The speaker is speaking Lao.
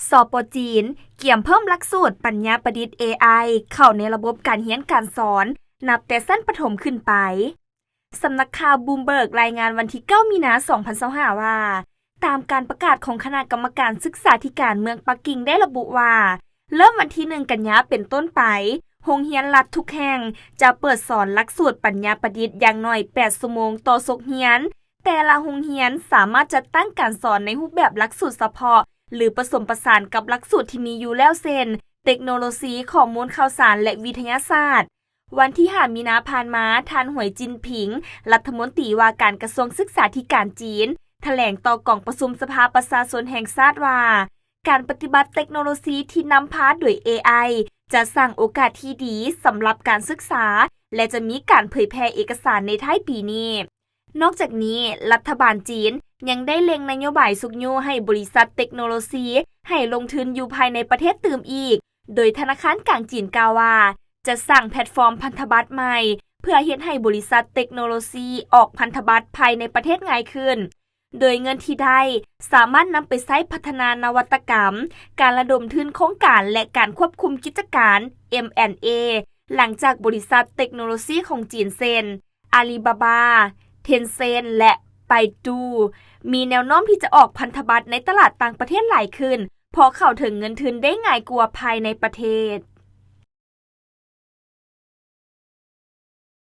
ສປ ຈີນ ກຽມເພີ່ມຫຼັກສູດປັນຍາປະດິດ ເອໄອ ເຂົ້າໃນລະບົບການຮຽນການສອນ ນັບແຕ່ຊັ້ນປະຖົມຂຶ້ນໄປ. ສຳນັກຂ່າວ Bloomberg ລາຍງານວັນທີເກົ້າ ມີນາ ສອງພັນຊາວຫ້າ ວ່າ ຕາມການປະກາດຂອງຄະນະກຳມະການສຶກສາທິການເມືອງປັກກິ່ງໄດ້ລະບຸວ່າ ເລີ່ມວັນທີໜຶ່ງ ກັນຍາເປັນຕົ້ນໄປ, ໂຮງຮຽນລັດທຸກແຫ່ງຈະເປີດສອນຫຼັກສູດປັນຍາປະດິດຢ່າງໜ້ອຍແປດຊົ່ວໂມງຕໍ່ສົກຮຽນ. ແຕ່ລະໂຮງຮຽນສາມາດຈັດຕັ້ງການສອນໃນຮູບແບບຫຼັກສູດສະເພາະ ຫຼື ປະສົມປະສານກັບຫຼັກສູດທີ່ມີຢູ່ແລ້ວ ເຊັ່ນ ເຕັກໂນໂລຊີ, ຂໍ້ມູນຂ່າວສານ ແລະ ວິທະຍາສາດ. ວັນທີຫ້າ ມີນາຜ່ານມາ, ທ່ານ ຫວຍ ຈິນຜິງ, ລັດຖະມົນຕີວ່າການກະຊວງສຶກສາທິການຈີນ ຖະແຫຼງຕໍ່ກອງປະຊຸມສະພາປະຊາຊົນແຫ່ງຊາດວ່າ ການປະຕິບັດເຕັກໂນໂລຊີທີ່ນຳພາໂດຍ ເອໄອ ຈະສ້າງໂອກາດທີ່ດີສຳລັບການສຶກສາ ແລະ ຈະມີການເຜີຍແຜ່ເອກະສານໃນທ້າຍປີນີ້. ນອກຈາກນີ້, ລັດຖະບານຈີນຍັງໄດ້ເລັ່ງນະໂຍບາຍຊຸກຍູ້ໃຫ້ບໍລິສັດເຕັກໂນໂລຊີໃຫ້ລົງທຶນຢູ່ພາຍໃນປະເທດຕື່ມອີກ, ໂດຍທະນາຄານກາງຈີນກ່າວວ່າ ຈະສ້າງແພລດຟອມພັນທະບັດໃໝ່ ເພື່ອເຮັດໃຫ້ບໍລິສັດເຕັກໂນໂລຊີອອກພັນທະບັດພາຍໃນປະເທດງ່າຍຂຶ້ນ, ໂດຍເງິນທີ່ໄດ້ສາມາດນຳໄປໃຊ້ພັດທະນານະວັດຕະກຳ, ການລະດົມທຶນໂຄງການ ແລະ ການຄວບຄຸມກິດຈະການ ເອັມແອນເອ ຫຼັງຈາກບໍລິສັດເຕັກໂນໂລຊີຂອງຈີນເຊັ່ນ ອາລີບາບາ, ເທັນເຊັນ ແລະ ໄບດູ ມີແນວໂນ້ມທີ່ຈະອອກພັນທະບັດໃນຕະຫຼາດຕ່າງປະເທດຫຼາຍຂຶ້ນ ເພາະເຂົ້າເຖິງເງິນທຶນໄດ້ງ່າຍກວ່າພາຍໃນປະເທດ.